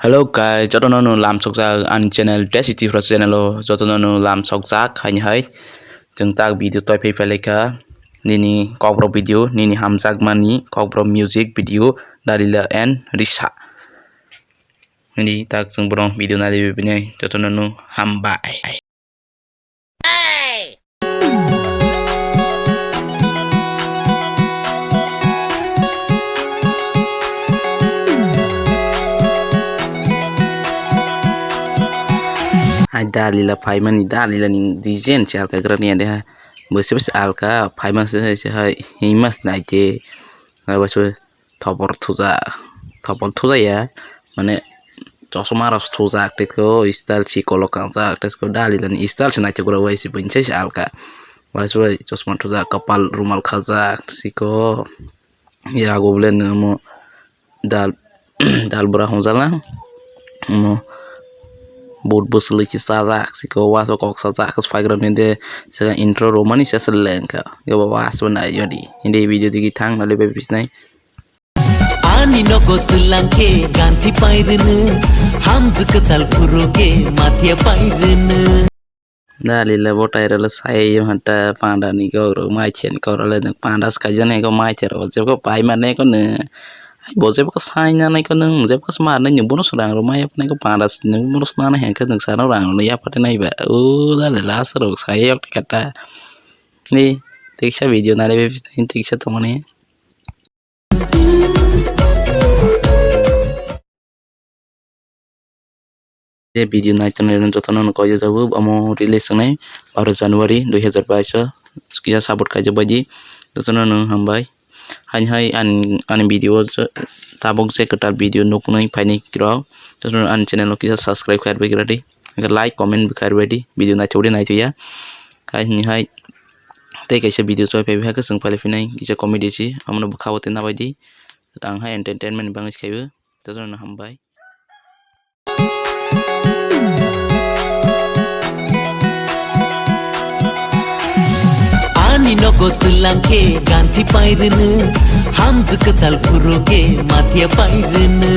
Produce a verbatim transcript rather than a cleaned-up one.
Hello guys, jotono no lam sokjak ani channel Desi Tripura channel o jotono no lam sokjak haini hai. Chwng tak video toi phai phailai kha. Nini kokborok video, nini hamjakmani kokborok music video, Dalila and Risa. Nini tak chwng borok video nai bini jotono no hambai. Hai Dalila phaimani, Dalila ni design se alka gra ni ade ha. Bwswk bwswk alka phaima se hai se hai hima se nai te. Hai bwswk thopor thujak, thopor thujaya, mane chosma rok thujak, tei ko style si kolok kangjak, tei ko Dalila ni style si naithok rok bai si buini sai se alka. Bai se bai chosma thujak, kapal rumal khajak, siko yago bole nw omo dal, dal bwra hwnjala, omo but bwswlwi se chajak, siko waso kok sajak, phaigrani de sika intro romani se se lengkha, ebo was bo nai yodi, hindi video digi thang nali bai bisnai. Ani nogo twlang khe ganthi pai rwno, hamjwk kwtal phuru khe mathia pai rwno. Dalila bo tai rwla sai hanta panda ni kok rok mai thia ni kok rwla nwk panda se kaijani kok mai thia rok jebo kok pai mane kok nw. Ai bo jebo kok sai nani kok nw jebo kok se mar nai nwk bono se rang rok mai yapnai kok panda se nwk bono se nani hwnkhe nwk sano rang rok yaphatai nai ba o dalila se rok sai yok kata. Ni tiksa video nai bai tiksa tongmani. Je video nai tongnai rok jotono no koi jago, omo release wngnai baro January dui hazar bais o, kisa support kaijak bai di, jotono no hambai. Haini hai ani, ani video o tabuk je kwtal video nuknwi phaini rok, jotono ani channel o kisa subscribe khair bai gra di, like comment bo khair bai di, video naithok di naithok ya. Haini hai tei kaisa video choi phai khe chwng phai phinai kisa comedy si, omono bwkha o tei nabai di, ang hai entertainment ni bagwi se khaibo. Jotono no hambai. Ani nogo twlang khe ganthi pai rwno, hamjwk kwtal phuru khe mathia pai rwno.